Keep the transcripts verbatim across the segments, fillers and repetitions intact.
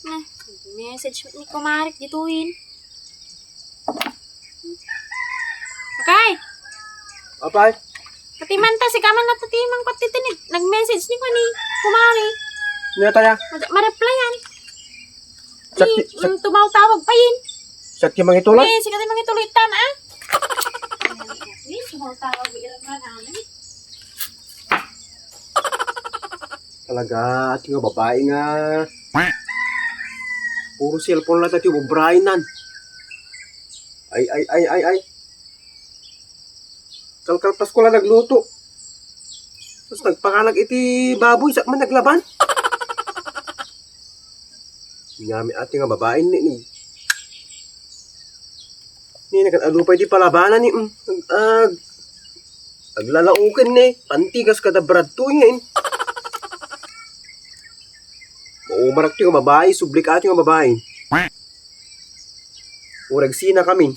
Na, message ni kumarik ditoy. Okay. Apay? Katiman ta, sika man natatimang pati tini. Nag-message ni kuan ni kumari. Nia tayo? Ma-, ma-replyan. Sakti-, sak- mm, tumawag-tawag pa yun. Sakti mangituloy? Eh, sika tayo mangituloy tan, ah. Eh, tumawag-tawag, iran man, ah. Talaga, ati nga babae nga. Puro cellphone lang ati ubrayan nan. Ay, ay, ay, ay, ay. Kalkalpas ko lang nagluto. Tapos nagpanganak iti baboy, sa man naglaban. Ngami ati nga babae ni, ni, ni nagad-adu pay di palabanan ni, mm, ag-, ag-, aglalauken ni, pantigas kada bradto ni, eh. Maumarak ti nga babae, sublik ati nga babae. Urag sina kami.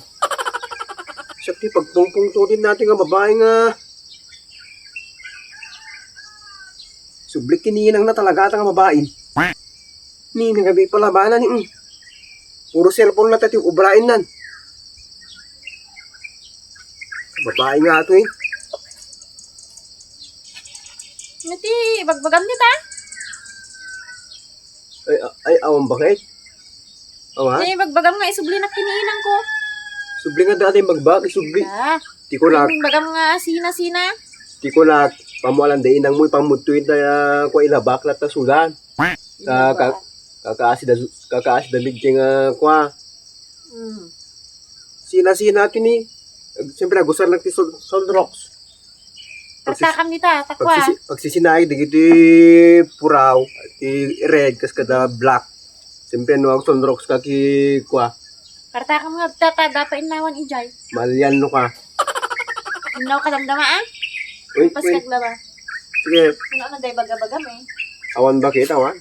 Siya ti pagpungpungto din natin nga babae nga sublik kininang na talaga ata nga babae. Ni nagabi palabanan ni, mm. Puro cellphone na tati ubrain nan. Babae nga ato eh. Iti, bagbagam dita? Ay, a-, ay, awan bakit? Awan? Iti, bagbagam nga isubli na kiniinang ko. Subli nga dati bagbag, isubli. Ah, ti kunak. Bagbagam nga sina-sina. Ti kunak, pamualan da inang mo, ipamutto ita, ah, kua ilabak, latta sudan. Ka-, ka-, kakaasi da, kakaasi da medyo nga, kua. Mm. Sina-sina ti ni, siyempre, agusar lang ti Sol-, Solrox. Pagsis-, Tartakam dita, takwa. Pagsisi-, pagsisinaay, dagiti puraw, ti red, kas kada black. Siyempre, no, ag Solrox ka ki, kwa. Tartakam nga, tata, dapat innawan ijay. Malian no ka. Innaw ka damdama, ah? Uy, Pas uy. Kaglaba. Sige. Ano, ano, day baga-baga, eh. Awan ba kita, awan?